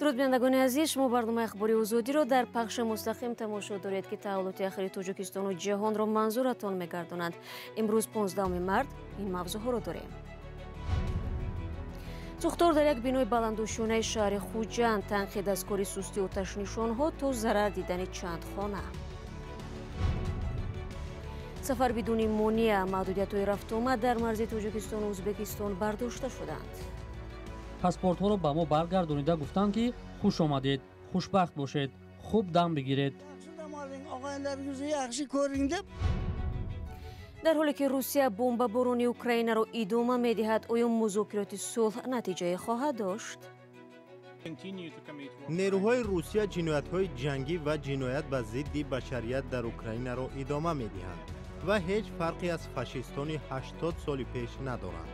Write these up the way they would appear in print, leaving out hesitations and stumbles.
Дуруд, бинандагони азиз. Шумо барномаи Ахбори Озодиро дар пахши мустақим тамошо доред, ки таҳаввулоти ахири Тоҷикистону ҷаҳонро манзуратон мегардонанд. Имрӯз, 15 март, ин мавзӯъҳоро дорем: сӯхтор дар як бинои баландошёнаи шаҳри Хуҷанд, танқид аз кори сусти оташнишонҳо то зарар дидани чанд хона, сафар бидуни монеа, маҳдудиятҳои рафтуомад дар марзи Тоҷикистону Ӯзбекистон бардошта шуданд. Паспортҳоро ба мо баргардонида гуфтанд, ки хуш омадед, хушбахт бошед, хуб дам бигиред. Yaxshi ko'ring deb. Дар ҳоле ки Русия бомбаборони Украинаро идома медиҳад, оё музокироти сулҳ натиҷае хоҳад дошт? Нерӯҳои Русия ҷиноятҳои ҷангӣ ва ҷиноят ба зидди башарият дар Украинаро идома медиҳанд ва ҳеҷ фарқе аз фашистони 80 соли пеш надоранд.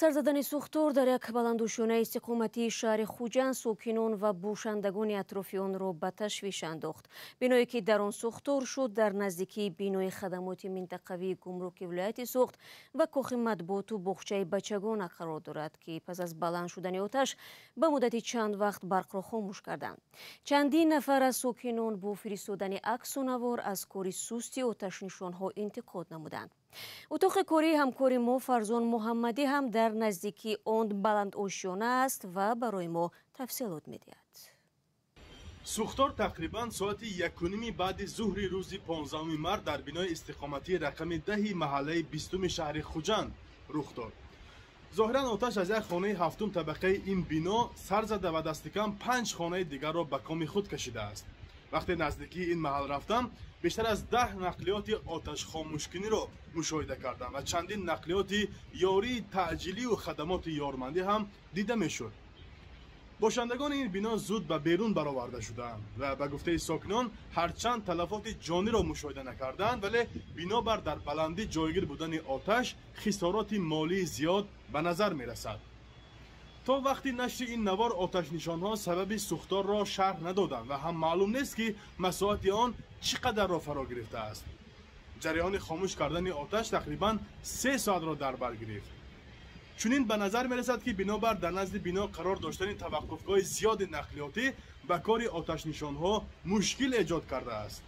Сар задани сӯхтор дар як баландошёнаи истиқоматии шаҳри Хуҷанд сокинон ва бошандагони атрофи онро ба ташвиш андохт. Биное, ки дар он сӯхтор шуд, дар наздикии бинои хадамоти минтақавии гумруки вилояти Суғд ва кохи матбуоту боғчаи бачагона қарор дорад, ки пас аз баланд шудани оташ ба муддати чанд вақт барқро хомӯш карданд. Чандин нафар аз сокинон бо фиристодани аксу навор аз кори сусти оташнишонҳо интиқод намуданд. Утоқи кории ҳамкори мо Фарзон Муҳаммадӣ ҳам дар наздикии он баландошёна аст ва барои мо тафсилот медиҳад. Сӯхтор тақрибан соати 1:30 баъди зуҳри рӯзи 15 март дар бинои истиқоматии рақами 10-и маҳаллаи 20-уми шаҳри Хуҷанд рух дод. Зоҳиран, оташ аз як хонаи ҳафтум табақаи ин бино сар зада ва дастикам панҷ хонаи дигарро ба коми худ кашидааст. Вақте наздикии ин маҳал рафтам, бештар аз 10 нақлиёти оташхомӯшкуниро мушоҳида кардам ва чандин нақлиёти ёрии таъҷилию хадамоти ёрмандӣ ҳам дида мешуд. Бошандагони ин бино зуд ба берун бароварда шудаанд ва ба гуфтаи сокинон, ҳарчанд талафоти ҷониро мушоҳида накардаанд, вале бинобар дар баландӣ ҷойгир будани оташ хисороти молии зиёд ба назар мерасад. То вақти нашри ин навор оташнишонҳо сабаби сӯхторро шарҳ надоданд ва ҳам маълум нест, ки масоҳати он чӣ қадарро фаро гирифтааст. Ҷараёни хомӯш кардани оташ тақрибан 3 соатро дар бар гирифт. Чунин ба назар мерасад, ки бинобар дар назди бино қарор доштани таваққуфгоҳи зиёди нақлиётӣ ба кори оташнишонҳо мушкил эҷод кардааст.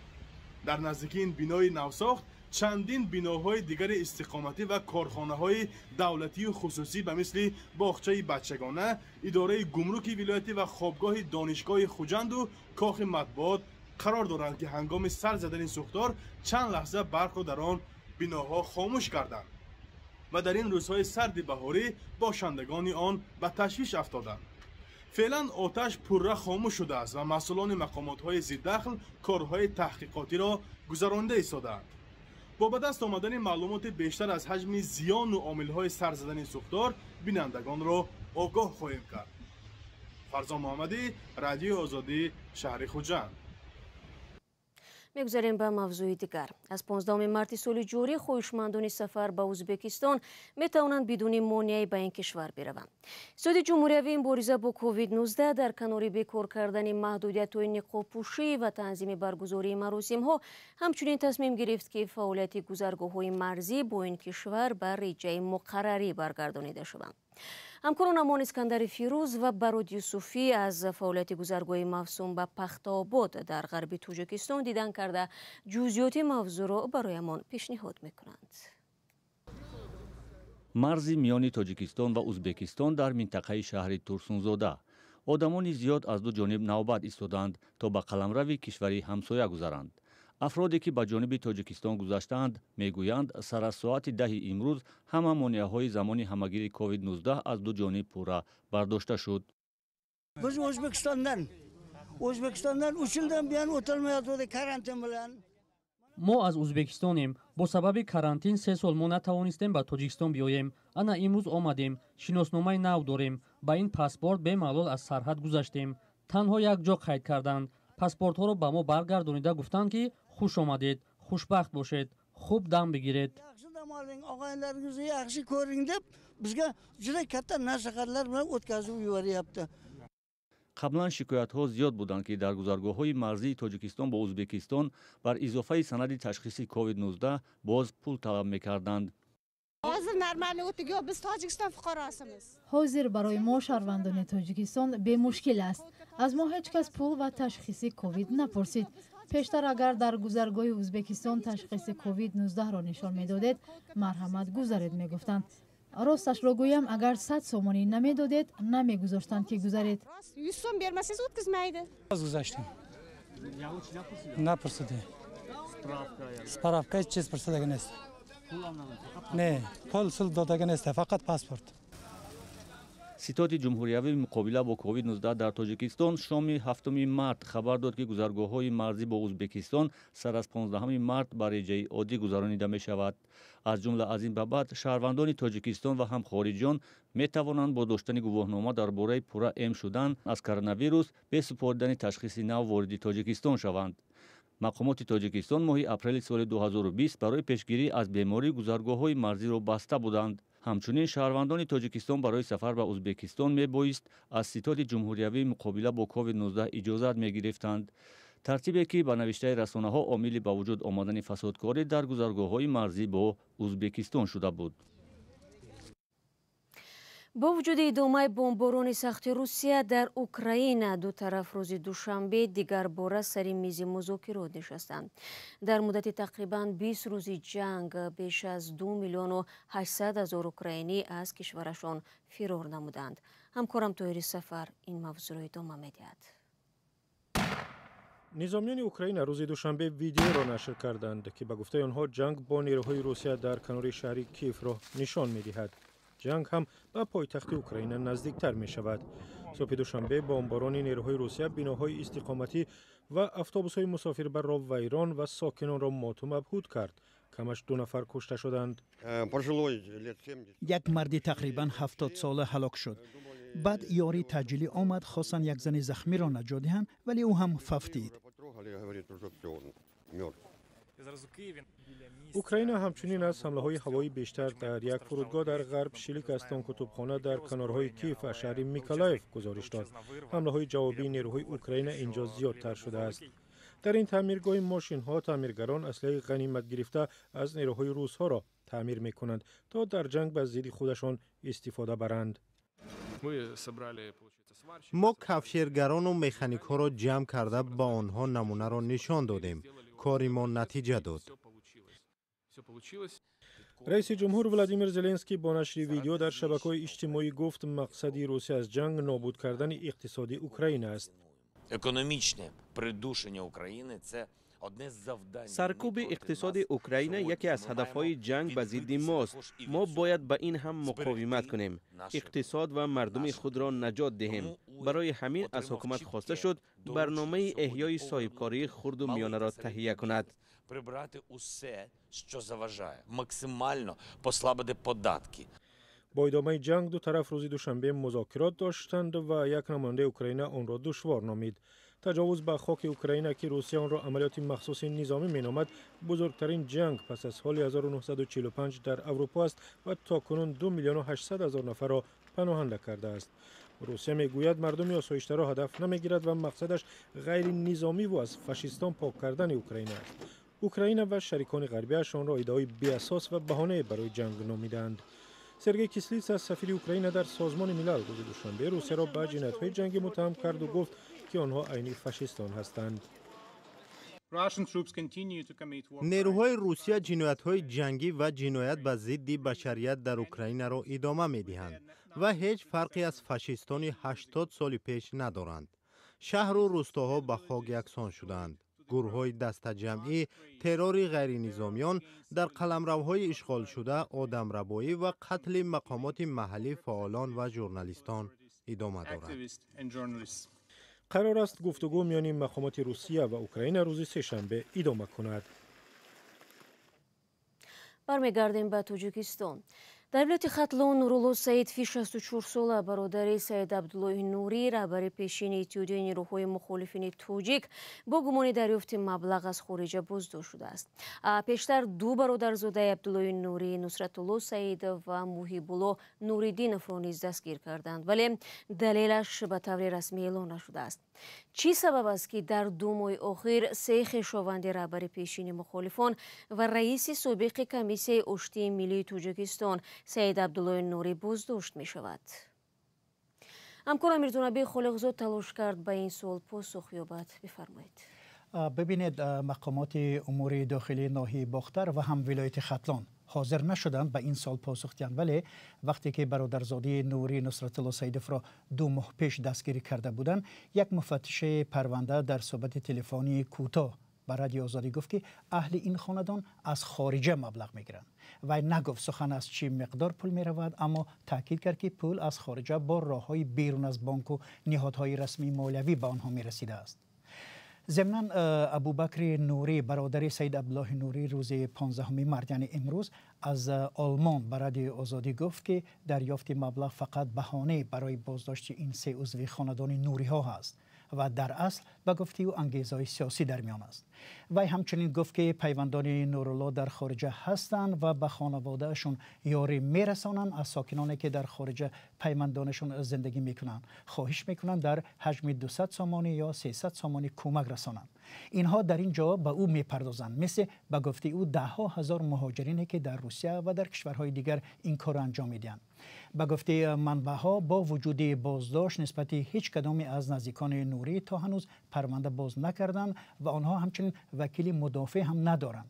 Дар наздикии ин бинои навсохт чандин биноҳои дигари истиқоматӣ ва корхонаҳои давлатию хусусӣ ба мисли боғчаи бачагона, идораи гумруки вилоятӣ ва хобгоҳи Донишгоҳи Хуҷанду кохи матбуот қарор доранд, ки ҳангоми сар задани сӯхтор чанд лаҳза барқро дар он биноҳо хомӯш карданд ва дар ин рӯзҳои сарди баҳорӣ бошандагони он ба ташвиш афтоданд. Феълан оташ пурра хомӯш шудааст ва масъулони мақомотҳои зидахл корҳои таҳқиқотиро гузаронида истодаанд. Бо ба даст омадани маълумоти бештар аз ҳаҷми зиёну омилҳои сар задани сӯхтор бинандагонро огоҳ хоҳем кард. Фарзон Муҳаммадӣ, Радиои Озодӣ, шаҳри Хуҷанд. Мегузарем ба мавзӯи дигар. Аз 15 марти соли ҷорӣ хоҳишмандони сафар ба Ӯзбекистон метавонанд бидуни монеаи ба ин кишвар бираванд. Ситоди ҷумҳуриявии мубориза бо COVID-19 дар канори бекор кардани маҳдудиятҳои ниқобпӯшӣ ва танзими баргузории маросимҳо ҳамчунин тасмим гирифт, ки фаъолияти гузаргоҳҳои марзӣ бо ин кишвар ба реҷаи муқаррарӣ баргардонида шаванд. Ҳамкорон Амон Искандари Фирӯз ва Барод Юсуфӣ аз фаъолияти гузаргоҳи мавсум ба Пахтаобод дар ғарби Тоҷикистон дидан карда, ҷузъиёти мавзӯъро бароямон пешниҳод мекунанд. Марзи миёни Тоҷикистон ва Узбекистон дар минтақаи шаҳри Турсунзода одамони зиёд аз ду ҷониб навбат истодаанд, то ба қаламрави кишвари ҳамсоя гузаранд. Афроде, ки ба ҷониби Тоҷикистон гузаштаанд, мегӯянд, сар аз соати 10-и имрӯз ҳама монеаҳои замони ҳамагири COVID-19 аз ду ҷониб пурра бардошта шуд. Biz O'zbekistondan, O'zbekistondan 3 yildan buyon o'tolmayotgandik karantin bilan. Мо аз Узбекистонем. Бо сабаби карантин 3 сол мо натавонистем ба Тоҷикистон биёем. Ана имрӯз омадем. Шиносномаи нав дорем. Ба ин паспорт бемалол аз сарҳад гузаштем. Танҳо як ҷо қайд карданд. Паспортҳоро ба мо баргардонида гуфтанд, ки хуш омадед, хушбахт бошед, хуб дам бигиред. Yaxshi dam oling, og'aynilaringizni yaxshi ko'ring deb bizga juda katta nasihatlar bilan o'tkazib yuboryapti. Қаблан шикоятҳо зиёд буданд, ки дар гузаргоҳҳои марзии Тоҷикистон бо Узбекистон бар изофаи санади ташхиси COVID-19 боз пул талаб мекарданд. Ҳозир нормально o'tdik. Yo'q, biz Tojikiston fuqarosimiz. Ҳозир барои мо, шаҳрвандони Тоҷикистон, бемушкил аст. Аз мо ҳеҷ кас пул ва ташхиси ковид напурсид. Пештар агар дар гузаргоҳи Ӯзбекистон ташхиси ковид-19-ро нишон медодед, марҳамат, гузаред мегуфтанд. Росташро гӯям, агар 100 сомонӣ намедодед, намегузоштанд, ки гузаред. 100 so'm bermasangiz, o'tkazmaydi. Гузаштем, напурсиде, справка ҳеҷ чиз пурсидага нест. Не, пул сул додага нест, фақат паспорт. Ситоди ҷумҳуриявии муқобила бо ковид-19 дар Тоҷикистон шоми 7 март хабар дод, ки гузаргоҳҳои марзӣ бо Ӯзбекистон сар аз 15 март ба реҷаи оддӣ гузаронида мешавад. Аз ҷумла, аз ин ба баъд шаҳрвандони Тоҷикистон ва ҳам хориҷиён метавонанд бо доштани гувоҳнома дар бораи пурра эм шудан аз коронавирус бе супоридани ташхиси нав вориди Тоҷикистон шаванд. Мақомоти Тоҷикистон моҳи апрели соли 2020 барои пешгирӣ аз беморӣ гузаргоҳҳои марзиро баста буданд. Ҳамчунин, шаҳрвандони Тоҷикистон барои сафар ба Ӯзбекистон мебоист аз Ситоди ҷумҳуриявии муқобила бо ковид-19 иҷозат мегирифтанд, тартибе ки, ба навиштаи расонаҳо, омили ба вуҷуд омадани фасодкорӣ дар гузаргоҳҳои марзӣ бо Ӯзбекистон шуда буд. Бо вуҷуди идомаи бомборони сахти Русия дар Украина, ду тараф рӯзи душанбе дигарбора сари мизи музокирот нишастанд. Дар муддати тақрибан 20 рӯзи ҷанг беш аз 2 800 000 украинӣ аз кишварашон фирор намуданд. Ҳамкорам Тоҳири Сафар ин мавзӯъро идома медиҳад. Низомиёни Украина рӯзи душанбе видеоро нашр карданд, ки ба гуфтаи онҳо ҷанг бо нерӯҳои Русия дар канори шаҳри Киевро нишон медиҳад. Ҷанг ҳам ба пойтахти Украина наздиктар мешавад. Субҳи душанбе бомборони нерӯҳои Русия биноҳои истиқоматӣ ва автобусҳои мусофирбарро вайрон ва сокинонро моту мабҳут кард. Камаш ду нафар кушта шуданд. Як марди тақрибан 70сола ҳалок шуд. Баъд ёрии таъҷилӣ омад, хостанд як зани захмиро наҷот диҳанд, вале ӯ ҳам фавтид. Украина ҳамчунин аз ҳамлаҳои ҳавоӣ бештар дар як фурудгоҳ дар ғарб, шилик аз он кутубхона дар канорҳои Киев ва шаҳри Миколаев гузориш дод. Ҳамлаҳои ҷавобии нерӯҳои Украина инҷо зиёдтар шудааст. Дар ин таъмиргоҳи мошинҳо таъмиргарон аслиҳаи ғанимат гирифта аз нерӯҳои русҳоро таъмир мекунанд, то дар ҷанг ба зидди худашон истифода баранд. Мо кафшергарону механикҳоро ҷамъ карда, ба онҳо намунаро нишон додем. Кори мо натиҷа дод. Раиси ҷумҳур Владимир Зеленский бо нашри видео дар шабакаҳои иҷтимоӣ гуфт, мақсади Русия аз ҷанг нобуд кардани иқтисоди Украина аст. Економічне придушення України — це одне з завдань. Саркӯби иқтисоди Украина яке аз ҳадафҳои ҷанг ба зидди мост. Мо бояд ба ин ҳам муқовимат кунем, иқтисод ва мардуми худро наҷот диҳем. Барои ҳамин аз ҳукумат хоста шуд, барномаи эҳёи соҳибкории хурду миёнаро таҳия кунад. Прибрати усе, що заважає, максимально послабити податки. Бо идомаи ҷанг ду тараф рӯзи душанбе музокирот доштанд ва як намояндаи Украина онро душвор номид. Таҷовуз ба хоки Украина, ки Русия онро амалиёти махсуси низомӣ меномад, бузургтарин ҷанг пас аз соли 1945 дар Аврупо аст ва то кунун 2 миллиону 800 ҳазор нафарро паноҳанда кардааст. Русия мегӯяд, мардуми осоиштаро ҳадаф намегирад ва мақсадаш ғайринизомиву аз фашистон пок кардани Украина аст. Украина ва шарикони ғарбиаш онро иддаои беасос ва баҳонае барои ҷанг номидаанд. Сергей Кислица, сафири Украина дар Созмони Милал, рӯзи душанбе Русияро ба ҷиноятҳои ҷангӣ муттаҳам карду гуфт, ки онҳо айни фашистон ҳастанд. Нерӯҳои Русия ҷиноятҳои ҷангӣ ва ҷиноят ба зидди башарият дар Украинаро идома медиҳанд ва ҳеҷ фарқе аз фашистони 80 соли пеш надоранд. Шаҳру рӯстоҳо ба хок яксон шудаанд. Гурӯҳҳои дастаҷамъӣ, террори ғайринизомиён дар қаламравҳои ишғолшуда, одамрабоӣ ва қатли мақомоти маҳаллӣ, фаъолон ва журналистон идома дорад. Қарор аст, гуфтугӯ миёни мақомоти Русия ва Украина рӯзи сешанбе идома кунад. Бармегардем ба Тоҷикистон. Дар вилояти Хатлон Нурулло Саидфи 64 сола, бародари Саид Абдуллоҳи Нурӣ, раҳбари пешини Иттиҳодияи нерӯҳои мухолифини тоҷик, бо гумони дарёфти маблағ аз хориҷа боздошт шудааст. Пештар ду бародарзодаи Абдуллоҳи Нурӣ, Нусратулло Саидов ва Муҳибулло Нуриддиновро низ дастгир карданд, вале далелаш ба таври расмӣ эълон нашудааст. Чӣ сабаб аст, ки дар 2 моҳи охир се хешованди раҳбари пешини мухолифон ва раиси собиқи Комиссияи оштии миллии Тоҷикистон Саид Абдуллоҳи Нурӣ боздошт мешавад? Ҳамкорам Мирзонаби Холиқзод талош кард ба ин суол посух ёбад. Бифармоед. Бибинед, мақомоти умури дохилии ноҳияи Бохтар ва ҳам вилояти Хатлон ҳозир нашуданд ба ин суол посух диҳанд, вале вақте ки бародарзодии Нурӣ Нусратулло Саидовро 2 моҳ пеш дастгирӣ карда буданд, як муфаттиши парванда дар суҳбати телефонии кӯтоҳ ба Радио Озодӣ гуфт, ки аҳли ин хонадон аз хориҷа маблағ мегиранд. Вай нагуфт сухан аз чӣ миқдор пул меравад, аммо таъкид кард, ки пул аз хориҷа бо роҳҳои берун аз бонку ниҳодҳои расмии молиявӣ ба онҳо мерасидааст. Зимнан, Абубакри Нурӣ, бародари Саид Абдуллоҳи Нурӣ, рӯзи 15 март, яъне имрӯз, аз Олмон ба Радиои Озодӣ гуфт, ки дарёфти маблағ фақат баҳонае барои боздошти ин се узви хонадони нуриҳо ҳаст ва дар асл, ба гуфти ӯ, ангезаҳои сиёсӣ дар миён аст. Вай ҳамчунин гуфт, ки пайвандони Нурулло дар хориҷа ҳастанд ва ба хонаводаашон ёрӣ мерасонанд. Аз сокиноне, ки дар хориҷа пайвандонашон зиндагӣ мекунанд, хоҳиш мекунанд дар ҳаҷми 200 сомонӣ ё 300 сомонӣ кӯмак расонанд. Инҳо дар ин ҷо ба ӯ мепардозанд, мисли, ба гуфти ӯ, даҳҳо ҳазор муҳоҷирине, ки дар Русия ва дар кишварҳои дигар ин корро анҷом медиҳанд. Ба гуфти манбаъҳо, бо вуҷуди боздошт нисбати ҳеҷ кадоме аз наздикони Нурӣ то ҳанӯз парванда боз накарданд ва онҳо ҳамчунин вакили мудофеъ ҳам надоранд.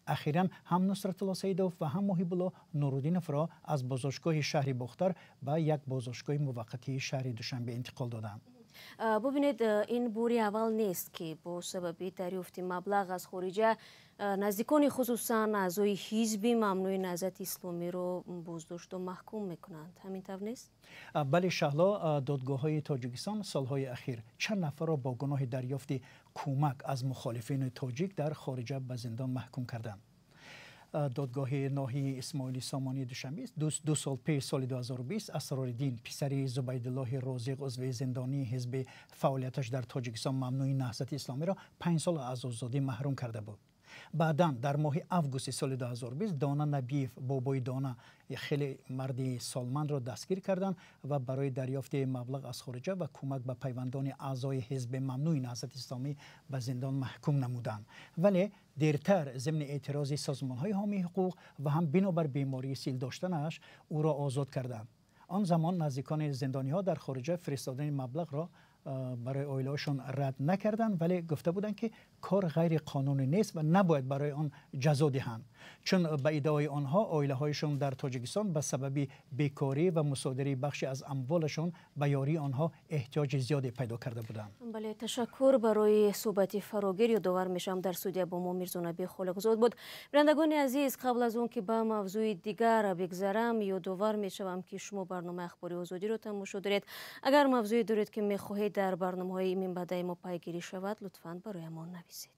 Ахиран ҳам Нусратулло Саидов ва ҳам Муҳибулло Нуруддиновро аз боздоштгоҳи шаҳри Бохтар ба як боздоштгоҳи муваққатии шаҳри Душанбе интиқол доданд. Бубинед, ин бори аввал нест, ки бо сабаби дарёфти маблағ аз хориҷа наздикони, хусусан аъзои ҳизби мамнӯи Наҳзати Исломиро боздошту маҳкум мекунанд. Ҳамин тавр нест? Бале, Шаҳло, додгоҳҳои Тоҷикистон солҳои ахир чанд нафарро бо гуноҳи дарёфти кӯмак аз мухолифини тоҷик дар хориҷа ба зиндон маҳкум карданд. Додгоҳи ноҳияи Исмоили Сомонии Душанбе 2 сол пеш, соли 2020, Асрориддин, писари Зубайдуллоҳи Розиқ, узви зиндонии ҳизби фаъолияташ дар Тоҷикистон мамнӯи Наҳзати Исломиро 5 сол аз озодӣ маҳрум карда буд. Баъдан дар моҳи августи соли 2020 Дона Набиев, бобои Дона, хеле марди солмандро дастгир карданд ва барои дарёфти маблағ аз хориҷа ва кӯмак ба пайвандони аъзои ҳизби мамнӯи Наҳзати Исломӣ ба зиндон маҳкум намуданд, вале дертар зимни эътирози созмонҳои ҳомии ҳуқуқ ва ҳам бинобар бемории сил доштанаш ӯро озод карданд. Он замон наздикони зиндониҳо дар хориҷа фиристодани маблағро барои оилаҳошон рад накарданд, вале гуфта буданд, ки кор ғайриқонунӣ нест ва набояд барои он ҷазо диҳанд, чун ба иддаои онҳо оилаҳояшон дар Тоҷикистон ба сабаби бекорӣ ва мусодираи бахши аз амволашон ба ёрии онҳо эҳтиёҷи зиёде пайдо карда буданд. Бале, ташаккур барои суҳбати фарогир. Ёдовар мешавам, дар студия бо мо Мирзонаби Холиқзод буд. Бинандагони азиз, қабл аз он ки ба мавзӯи дигар бигзарам, ёдовар мешавам, ки шумо барномаи Ахбори Озодиро тамошо доред. Агар мавзӯе доред, ки мехоҳед дар барномаҳои минбаъдаи мо пайгирӣ шавад, лутфан бароямон нависед.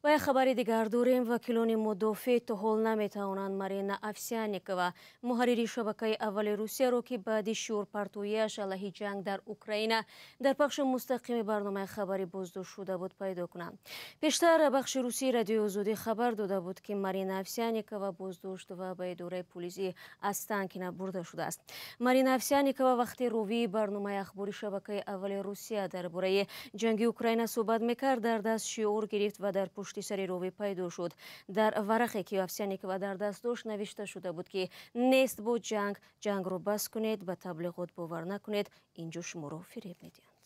Ва як хабари дигар дорем. Вакилони мудофеъ то ҳол наметавонанд Марина Овсянникова, муҳаррири шабакаи Аввали Русияро, ки баъди шиорпартоияш алайҳи ҷанг дар Украина дар пахши мустақими барномаи хабарӣ боздошт шуда буд, пайдо кунанд. Пештар бахши русии Радиои Озодӣ хабар дода буд, ки Марина Овсянникова боздошт ва ба идораи полиси Останкино бурда шудааст. Марина Овсянникова вақте ровии барномаи ахбори шабакаи Аввали Русия дар бораи ҷанги Украина суҳбат мекард, дар даст шиор гирифт ва дар пушти сари ровӣ пайдо шуд. Дар варақе, ки Овсянникова дар даст дошт, навишта шуда буд, ки нест бо ҷанг, ҷангро бас кунед, ба таблиғот бовар накунед, инҷо шуморо фиреб медиҳанд.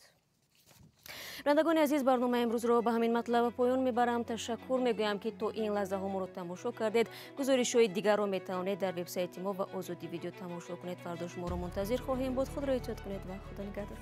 Бинандагони азиз, барномаи имрӯзро ба ҳамин матлаб ба поён мебарам. Ташаккур мегӯям, ки то ин лаҳзаҳо моро тамошо кардед. Гузоришҳои дигарро метавонед дар вебсайти мо ва Озодӣ Видео тамошо кунед. Фардо шуморо мунтазир хоҳем буд. Худро эҳтиёт кунед ва Худо нигаҳдор.